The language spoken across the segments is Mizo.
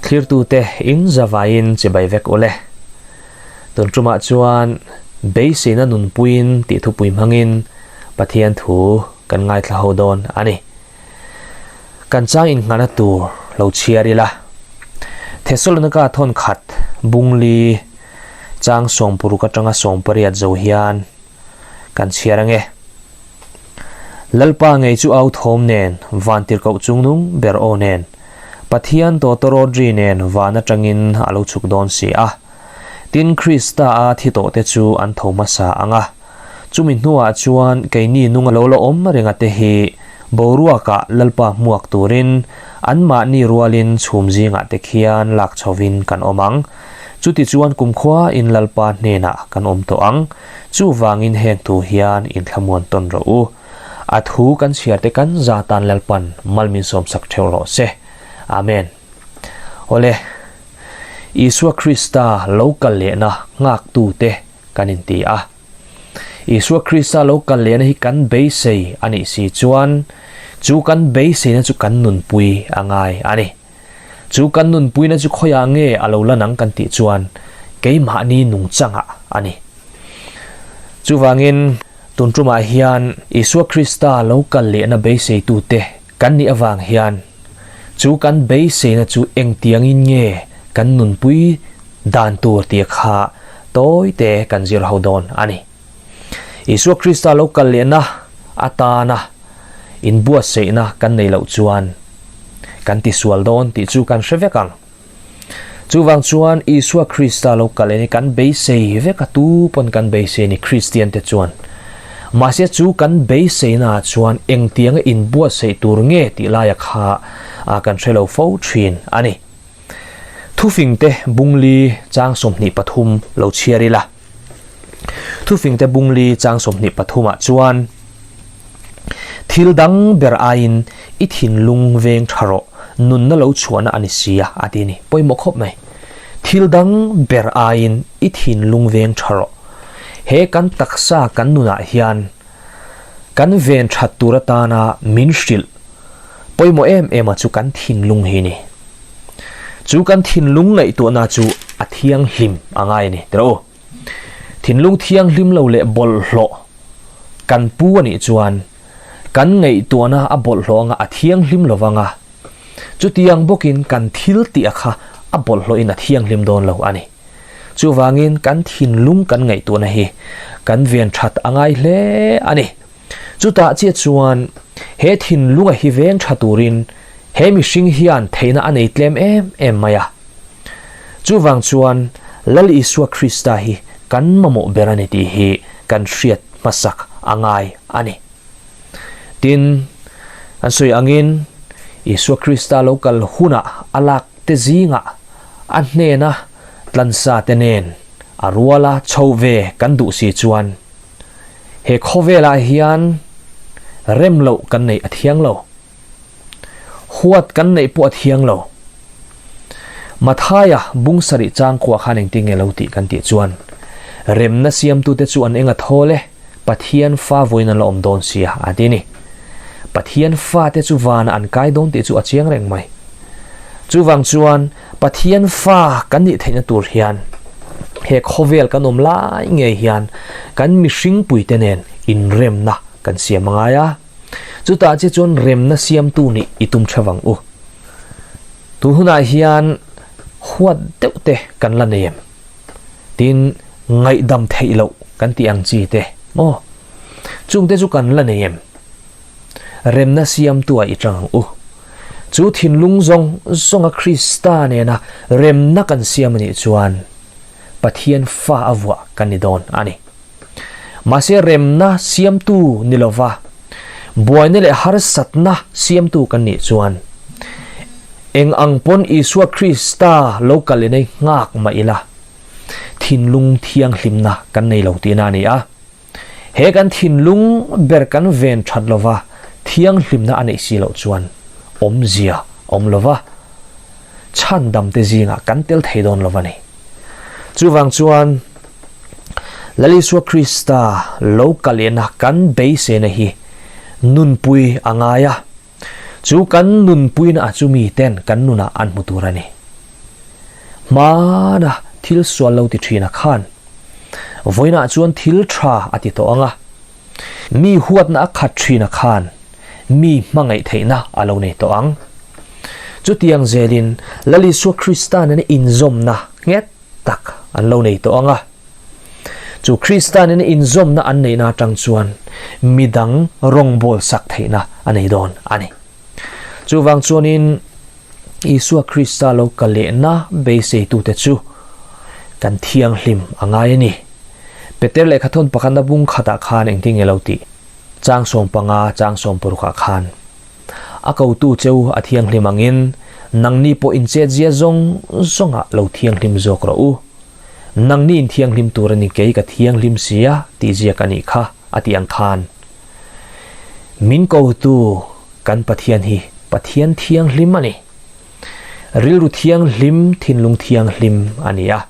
Thlirtute in zavaiin chibai vek ule. Tun tumah chuan beiseina nunpuiin tih thupui hmangin Pathian thu kan ngaithla ho dawn a ni. Kan chang inngahna tur lo chhiar ila. Thesalonika thawnkhat bungli chang sawmpuruk atanga sawmpariat zo hian kan chhiar ange. Lalpa ngei chu au thawm nen, van tirhkoh chungnung ber aw nen, Pathian tawtawrawt ri nen van atangin a lo chhuk dawn si a. Tin, Krista a thi tawhte chu an tho hmasa ang a. Chumi hnuah chuan keini nung a lo la awm renga te hi boruakah Lalpa hmuak turin anmahni rualin chhum zingah te khian lak chhovin kan awm ang. Chutichuan kumkhua in Lalpa hnenah kan awm tawh ang. Chuvangin heng thu hian inthlamuan tawn rawh u. A thu kan chhiar te kan za tan Lalpan mal min sawmsak theuh rawh se. Amen. Awle, Isua Krista lo kal lehna nghaktute kan inti a. Isua Krista lo kal lehna hi kan beisei a nih si chuan chu kan beiseina chu kan nunpui a ngai a ni. Chu kan nunpuina chu khawiah nge a lo la nang kan tih chuan keimahni nungchangah a ni. Chuvangin tun tumah hian Isua Krista lo kal lehna beiseitute kan nih avang hian chu kan beiseina chu engtiangin nge kan nunpui dan tur tih kha tawite kan zir ho dawn a ni. Isua Krista lo kal lehna atana inbuatsaihna kan nei loh chuan kan tisual dawn tih chu kan hre vek ang. Chuvang chuan Isua Krista lo kal leh ni kan beisei vek a, tu pawn kan beisei ni Kristian te chuan. Mahse chu kan beiseina ah chuan engtianga inbuatsaih tur nge tih laia kha kan hre lo fo thin a ni. Thufingte bungli chang 23 lo chhiar ila. Thufingte bungli chang 23 ah chuan thil dang ber aiin i thinlung veng tha rawh, nunna lo chhuahna a ni sia a ti a ni. Pawimawh khawp mai. Thil dang ber aiin i thinlung veng tha rawh. He kan taksa kan nunah hian kan ven that tur atana min hrilh pawimawh em em a chu kan thinlung hi ni. Chu kan thinlung ngaihtuahna chu a thianghlim a ngai a ni tiraw u. Thinlung thianghlim lo leh bawlhhlawh kan pu a nih chuan kan ngaihtuahna a bawlhhlawh anga a thianghlim lo vang a, chutiang bawkin kan thil tih a kha a bawlhhlawhin a thianghlim dawn lo a ni. Chuvangin kan thinlung kan ngaihtuahna hi kan ven that a ngai hle a ni. Chutah chiah chuan he thinlunga hi veng tha turin he mihring hian theihna a nei tlem em em mai a. Chuvang chuan Lal Isua Krista hi kan mamawh ber a ni tih hi kan hriat hmasak a ngai a ni. Tin, an sawi angin Isua Krista lo kal hunah a lak te zingah a hnena tlansa te nen a ruala chho ve kan duh si chuan He khawvelah hian rem loh kan neih a thiang lo. Huat kan neih pawh a thiang lo. Mathaia bung sarih changkua khan engtin nge lo tih kan tih chuan remna siamtute chu an eng a thawl e, Pathian fa vawiin an la awm dawn sia a ti a ni. Pathian fate chu vanah an kai dawn tih chu a chiang reng mai. Chuvang chuan Pathian fa kan nih theihna tur hian he khawvel kan awm lai ngei hian kan mihring puite nen inremna kan siam a ngai a. Chutah che chuan remna siamtu nih i tum tha vang u. Tun hunah hian huat deuh te kan la nei em? Tin, ngaihdam theih loh kan tih ang chi te maw? Chungte chu kan la nei em? Remna siamtu ah i tang ang u. Chu thinlung zawng zawnga Krista nena remna kan siam a nih chuan Pathian fa a vuah kan ni dawn a ni. Mahse remna siamtu ni lova buaina leh harsatna siamtu kan nih chuan eng ang pawn Isua Krista lo kal inei nghak mah ila thinlung thianghlimna kan nei lo tihna a ni a. He kan thinlung ber kan ven that lova thianghlimna a neih si loh chuan awmzia a awm lova, chhandamte zingah kan tel thei dawn lo a ni. Chuvang chuan Lal Isua Krista lo kalena kan beiseina hi nunpui a ngai a, chu kan nunpuina a chu miten kan nunah an hmu tur a ni. Hmana thil sual lo ti thin a khan vawiinah chuan thil tha a ti tawh ang a, mi huatna a khat thin a khan mi hmangaih theihna a lo nei tawh ang. Chutiang zelin Lal Isua Krista nena inzawmna nghet tak an lo nei tawh ang a. Chu Krista nena inzawmna an neihna atang chuan midang rawngbawl sak theihna a nei dawn a ni. Chuvang chuanin Isua Krista lo kal lehna beiseitute chu kan thianghlim a ngai a ni. Peter lehkhathawn pakhatna bung khatah khan engtin nge lo tih? Chang 15, chang 60 ah khan a kotu cheu a thianghlim angin nangni pawh inchetzia zawng zawngah lo thianghlim zawk rawh u. Nangni inthianghlim tur a ni kei ka thianghlim sia tih ziak a nih kha a tih ang khan min kotu kan Pathian hi Pathian thianghlim a ni. Rilru thianghlim, thinlung thianghlim a ni a.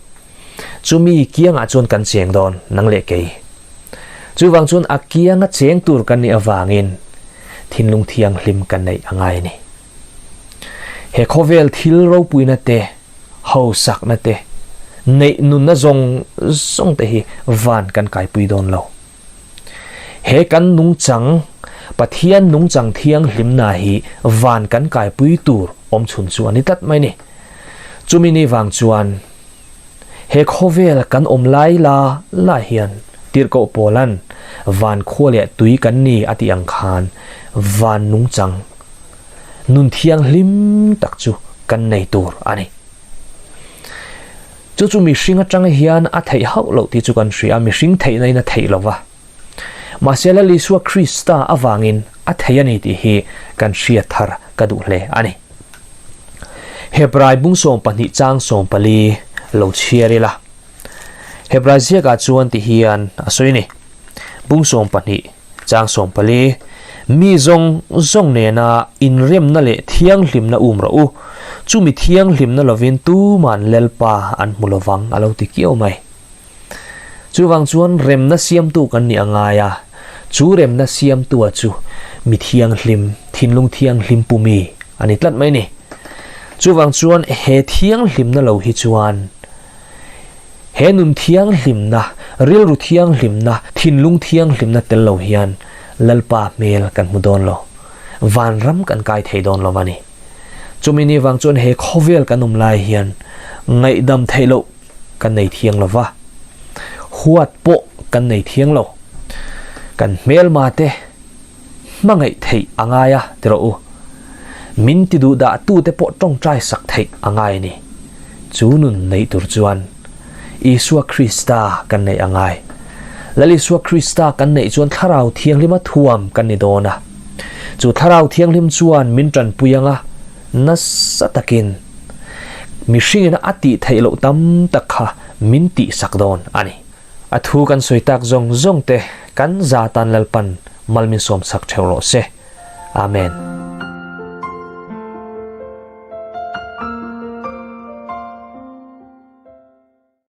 Chumi kiangah chuan kan cheng dawn nang leh kei. Chuvang chuan a kianga cheng tur kan nih avangin thinlung thianghlim kan neih a ngai a ni. He khawvel thil ropuina te, hausakna te, neih nunna zawng zawng te hi van kan kaipui dawn lo. He kan nungchang, Pathian nungchang thianghlimna hi van kan kaipui tur awmchhun chu a ni tlat mai ni. Chumi ni vang chuan he khawvel kan awm lai la la hian Tirhkoh Pawlan van khua leh tui kan ni a tih ang khan van nungchang nun thianghlim tak chu kan nei tur a ni. Chu chu mihring atang hian a theih hauh loh tih chu kan hria a, mihring theihna in a theih lo va. Mahse Lal Isua Krista avangin a thei a ni tih hi kan hriat thar ka duh hle a ni. Hebrai bung 12 chang 14 lo chhiar ila. Hebrai ziakah chuan ti hian a sawi a ni. Bung 12 chang 14 Mi zawng zawng nena inremna leh thianghlimna um rawh u, chumi thianghlimna lovin tuman Lalpa an hmu lovang a lo ti kiau mai. Chuvang chuan remna siamtu kan nih a ngai a, chu remna siamtua chu mi thianghlim, thinlung thianghlim pumi a ni tlat mai a ni. Chuvang chuan he thianghlimna lo hi chuan He nun thianghlimna, rilru thianghlimna, thinlung thianghlimna tel lo hian Lalpa hmel kan hmu dawn lo. Vanram kan kai thei dawn lo a ni. Chumi ni vang chuan he khawvel kan awm lai hian ngaihdam theih loh kan nei thiang lo va, huat pawh kan nei thiang lo. Kan hmelma te hmangaih theih a ngai a ti rawh u. Min ti duh dah tute pawh tawngtai sak theih a ngai a ni. Chu nun neih tur chuan Isua Krista kan neih a ngai. Lal Isua Krista kan neih chuan Thlarau Thianghlima thuam kan ni dawn a. Chu Thlarau Thianghlim chuan min tanpui anga nasa takin mihringin a tih theih loh tam tak kha min tihsak dawn a ni. A thu kan sawi tak zawng zawng te kan za tan Lalpan mal min sawm sak theuh rawh se. Amen.